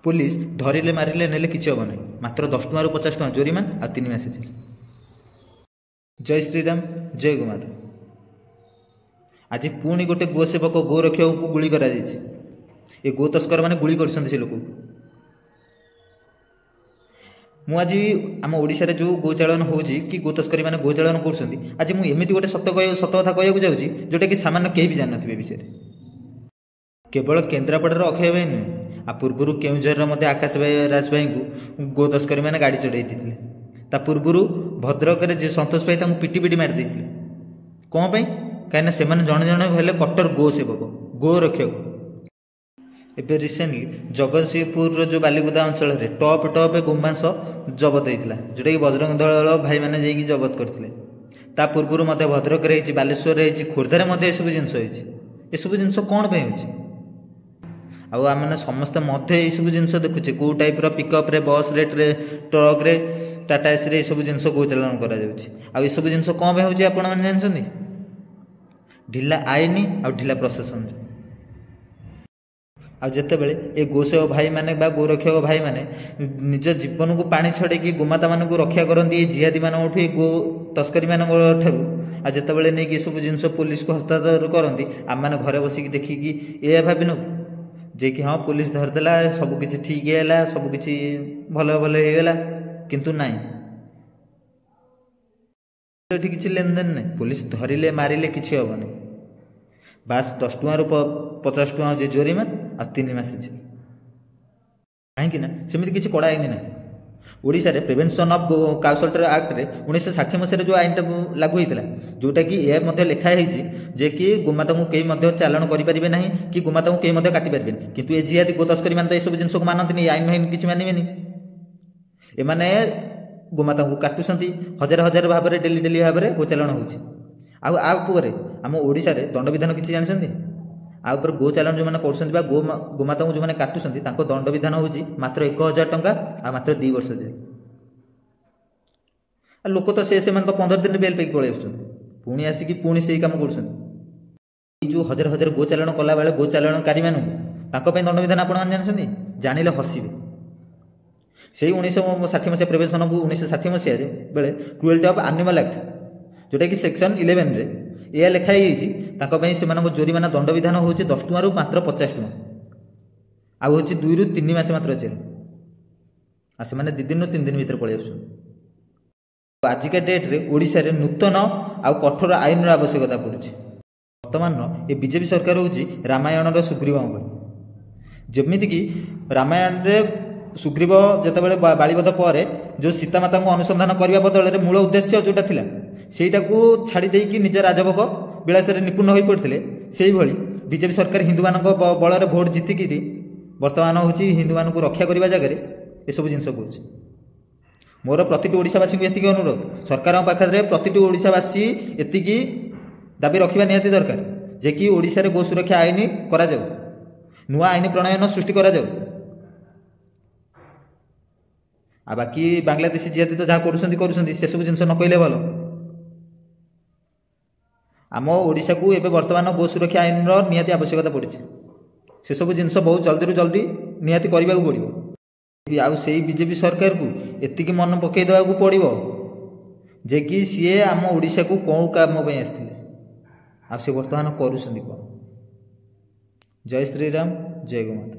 Police ଧରିଲେ ମାରିଲେ ନେଲେ କିଛି ହେବ ନାହିଁ, ମାତ୍ର 10 ଟଙ୍କାରୁ 50 ଟଙ୍କା ଜୋରିମାନା ଆଉ 3 ମାସ ଜେଲ୍। ଜୟ ଶ୍ରୀରାମ, ଜୟ ଗୋମାତା। ଆଜି ପୁଣି ଗୋଟେ ଗୋସେବକ ଗୋରକ୍ଷକକୁ ଗୁଳି କରାଯାଇଛି। ଏ ଗୋ ତସ୍କରମାନେ ଗୁଳି କରିଛନ୍ତି ସେ ଲୋକକୁ। ମୁଁ ଆଜି ଆମ ଓଡ଼ିଶାରେ ଯେଉଁ ଗୋଚାଳନ ହେଉଛି କି ଗୋ ତସ୍କରୀମାନେ ଗୋଚାଳନ କରୁଛନ୍ତି, ଆଜି ମୁଁ ଏମିତି ଗୋଟେ ସତ କଥା କହିବାକୁ ଯାଉଛି ଯେଉଁଟାକି ସାମାନ୍ୟ କେହି ବି ଜାଣିନଥିବେ ଏ ବିଷୟରେ। କେବଳ କେନ୍ଦ୍ରାପଡ଼ାର ଅକ୍ଷୟ ଭାଇ ନୁହେଁ, ଆ ପୂର୍ବରୁ କେଉଁଝରର ମଧ୍ୟ ଆକାଶ ଭାଇ ରାଜ ଭାଇଙ୍କୁ ଗୋ ତସ୍କରୀମାନେ ଗାଡ଼ି ଚଢ଼େଇ ଦେଇଥିଲେ। ତା ପୂର୍ବରୁ ଭଦ୍ରକରେ ଯେ ସନ୍ତୋଷ ଭାଇ ତାଙ୍କୁ ପିଟି ପିଟି ମାରି ଦେଇଥିଲେ। କ'ଣ ପାଇଁ? କାହିଁକିନା ସେମାନେ ଜଣେ ଜଣେ ହେଲେ କଟ୍ଟର ଗୋ ସେବକ, ଗୋ ରକ୍ଷକ। ଏବେ ରିସେଣ୍ଟଲି ଜଗତସିଂହପୁରର ଯେଉଁ ବାଲିକୁଦା ଅଞ୍ଚଳରେ ଟପ୍ ଟପ୍ ଗୋମାଂସ ଜବତ ହେଇଥିଲା, ଯେଉଁଟାକି ବଜରଙ୍ଗ ଦଳ ଭାଇମାନେ ଯାଇକି ଜବତ କରିଥିଲେ। ତା ପୂର୍ବରୁ ମଧ୍ୟ ଭଦ୍ରକରେ ହେଇଛି, ବାଲେଶ୍ୱରରେ ହେଇଛି, ଖୋର୍ଦ୍ଧାରେ ମଧ୍ୟ ଏସବୁ ଜିନିଷ ହେଇଛି। ଏସବୁ ଜିନିଷ କ'ଣ ପାଇଁ ହେଉଛି? ଆଉ ଆମେମାନେ ସମସ୍ତେ ମଧ୍ୟ ଏଇସବୁ ଜିନିଷ ଦେଖୁଛେ, କେଉଁ ଟାଇପ୍ର ପିକଅପ୍ରେ, ବସ୍ରେ, ଟ୍ରକ୍ରେ, ଟାଟା ଏସିରେ ଏସବୁ ଜିନିଷ ଗୋଚାଳନ କରାଯାଉଛି। ଆଉ ଏସବୁ ଜିନିଷ କ'ଣ ପାଇଁ ହେଉଛି ଆପଣମାନେ ଜାଣିଛନ୍ତି? ଢିଲା ଆଇନ ଆଉ ଢିଲା ପ୍ରଶାସନ। ଆଉ ଯେତେବେଳେ ଏ ଗୋସେବକ ଭାଇମାନେ ବା ଗୋରକ୍ଷକ ଭାଇମାନେ ନିଜ ଜୀବନକୁ ପାଣି ଛଡ଼େଇକି ଗୋମାତାମାନଙ୍କୁ ରକ୍ଷା କରନ୍ତି ଏ ଜିହାଦୀମାନଙ୍କଠୁ, ଏ ଗୋ ତସ୍କରୀମାନଙ୍କ ଠାରୁ, ଆଉ ଯେତେବେଳେ ନେଇକି ଏସବୁ ଜିନିଷ ପୋଲିସକୁ ହସ୍ତାନ୍ତର କରନ୍ତି, ଆମମାନେ ଘରେ ବସିକି ଦେଖିକି ଏଇଆ ଭାବିନୁ ଯେ କି ହଁ ପୋଲିସ ଧରିଦେଲା, ସବୁକିଛି ଠିକ୍ ହେଇଗଲା, ସବୁକିଛି ଭଲ ଭଲ ହେଇଗଲା। କିନ୍ତୁ ନାହିଁ, ଏଠି କିଛି ଲେନଦେନ ନାହିଁ। ପୋଲିସ ଧରିଲେ ମାରିଲେ କିଛି ହେବନି, ବାସ୍ 10 ଟଙ୍କାରୁ 50 ଟଙ୍କା ହେଉଛି ଜୋରିମାନା ଆଉ 3 ମାସ ଜେଲ୍। କାହିଁକି ନା ସେମିତି କିଛି କଡ଼ା ଆଇନ ନାହିଁ ଓଡ଼ିଶାରେ। ପ୍ରିଭେନ୍ସନ୍ ଅଫ୍ କାଉ ସ୍ଲଟର ଆକ୍ଟରେ 1960 ମସିହାରେ ଯେଉଁ ଆଇନଟା ଲାଗୁ ହେଇଥିଲା, ଯେଉଁଟାକି ଏହା ମଧ୍ୟ ଲେଖା ହେଇଛି ଯେ କି ଗୋମାତାଙ୍କୁ କେହି ମଧ୍ୟ ଚାଲାଣ କରିପାରିବେ ନାହିଁ କି ଗୋମାତାଙ୍କୁ କେହି ମଧ୍ୟ କାଟିପାରିବେନି। କିନ୍ତୁ ଏ ଜିହାଦୀ ଗୋ ତସ୍କରୀମାନେ ତ ଏସବୁ ଜିନିଷକୁ ମାନନ୍ତିନି, ଏ ଆଇନ ଫାଇନ କିଛି ମାନିବେନି। ଏମାନେ ଗୋମାତାଙ୍କୁ କାଟୁଛନ୍ତି ହଜାର ହଜାର ଭାବରେ, ଡେଲି ଡେଲି ଭାବରେ ଗୋଚାଲାଣ ହେଉଛି। ଆଉ ଆ ଉପରେ ଆମ ଓଡ଼ିଶାରେ ଦଣ୍ଡବିଧାନ କିଛି ଜାଣିଛନ୍ତି? ଆଉ ଉପରେ ଗୋ ଚାଲାଣ ଯେଉଁମାନେ କରୁଛନ୍ତି ବା ଗୋମାତାଙ୍କୁ ଯେଉଁମାନେ କାଟୁଛନ୍ତି, ତାଙ୍କ ଦଣ୍ଡବିଧାନ ହେଉଛି ମାତ୍ର 1000 ଟଙ୍କା ଆଉ ମାତ୍ର 2 ବର୍ଷ ଜେଲ୍। ଆଉ ଲୋକ ତ ସେମାନେ ତ 15 ଦିନ ବେଲ୍ ପାଇକି ପଳେଇ ଆସୁଛନ୍ତି, ପୁଣି ଆସିକି ପୁଣି ସେଇ କାମ କରୁଛନ୍ତି। ଏଇ ଯେଉଁ ହଜାର ହଜାର ଗୋ ଚାଲାଣ କଲାବେଳେ ଗୋ ଚାଲାଣକାରୀମାନଙ୍କୁ ତାଙ୍କ ପାଇଁ ଦଣ୍ଡବିଧାନ ଆପଣମାନେ ଜାଣିଛନ୍ତି? ଜାଣିଲେ ହସିବେ। ସେଇ 1960 ମସିହା ପ୍ରିଭେନ୍ସନ୍ ଅଫ୍ 1960 ମସିହାରେ ବେଳେ କ୍ରୁଏଲ୍ଟି ଅଫ୍ ଆନିମାଲ୍ ଆକ୍ଟ, ଯେଉଁଟାକି ସେକ୍ସନ୍ 11ରେ ଏହା ଲେଖା ହେଇଯାଇଛି, ତାଙ୍କ ପାଇଁ ସେମାନଙ୍କ ଜୋରିମାନା ଦଣ୍ଡବିଧାନ ହେଉଛି 10 ଟଙ୍କାରୁ ମାତ୍ର 50 ଟଙ୍କା, ଆଉ ହେଉଛି 2ରୁ 3 ମାସ ମାତ୍ର ଜେଲ୍। ଆଉ ସେମାନେ 2 ଦିନରୁ 3 ଦିନ ଭିତରେ ପଳେଇ ଆସୁଛନ୍ତି। ଆଜିକା ଡେଟ୍ରେ ଓଡ଼ିଶାରେ ନୂତନ ଆଉ କଠୋର ଆଇନର ଆବଶ୍ୟକତା ପଡ଼ୁଛି। ବର୍ତ୍ତମାନର ଏ ବିଜେପି ସରକାର ହେଉଛି ରାମାୟଣର ସୁଗ୍ରୀବଙ୍କ ଭଳି। ଯେମିତିକି ରାମାୟଣରେ ସୁଗ୍ରୀବ ଯେତେବେଳେ ବାଳିବଧ ପରେ ଯେଉଁ ସୀତାମାତାଙ୍କୁ ଅନୁସନ୍ଧାନ କରିବା ବଦଳରେ ମୂଳ ଉଦ୍ଦେଶ୍ୟ ଯେଉଁଟା ଥିଲା ସେଇଟାକୁ ଛାଡ଼ି ଦେଇକି ନିଜ ରାଜଭୋଗ ବିଳାସରେ ନିପୁଣ ହୋଇପଡ଼ିଥିଲେ, ସେଇଭଳି ବିଜେପି ସରକାର ହିନ୍ଦୁମାନଙ୍କ ବଳରେ ଭୋଟ ଜିତିକିରି ବର୍ତ୍ତମାନ ହେଉଛି ହିନ୍ଦୁମାନଙ୍କୁ ରକ୍ଷା କରିବା ଜାଗାରେ ଏସବୁ ଜିନିଷ କରୁଛି। ମୋର ପ୍ରତିଟି ଓଡ଼ିଶାବାସୀଙ୍କୁ ଏତିକି ଅନୁରୋଧ, ସରକାରଙ୍କ ପାଖରେ ପ୍ରତିଟି ଓଡ଼ିଶାବାସୀ ଏତିକି ଦାବି ରଖିବା ନିହାତି ଦରକାର ଯେ କି ଓଡ଼ିଶାରେ ଗୋ ସୁରକ୍ଷା ଆଇନ କରାଯାଉ, ନୂଆ ଆଇନ ପ୍ରଣୟନ ସୃଷ୍ଟି କରାଯାଉ। ଆଉ ବାକି ବାଂଲାଦେଶୀ ଜିହାଦୀ ତ ଯାହା କରୁଛନ୍ତି କରୁଛନ୍ତି, ସେସବୁ ଜିନିଷ ନ କହିଲେ ଭଲ। ଆମ ଓଡ଼ିଶାକୁ ଏବେ ବର୍ତ୍ତମାନ ଗୋ ସୁରକ୍ଷା ଆଇନର ନିହାତି ଆବଶ୍ୟକତା ପଡ଼ିଛି। ସେସବୁ ଜିନିଷ ବହୁତ ଜଲ୍ଦିରୁ ଜଲ୍ଦି ନିହାତି କରିବାକୁ ପଡ଼ିବ। ଆଉ ସେଇ ବିଜେପି ସରକାରକୁ ଏତିକି ମନେ ପକାଇ ଦେବାକୁ ପଡ଼ିବ ଯେ କି ସିଏ ଆମ ଓଡ଼ିଶାକୁ କେଉଁ କାମ ପାଇଁ ଆସିଥିଲେ ଆଉ ସେ ବର୍ତ୍ତମାନ କରୁଛନ୍ତି କ'ଣ। ଜୟ ଶ୍ରୀରାମ, ଜୟ ଗୋମାତା।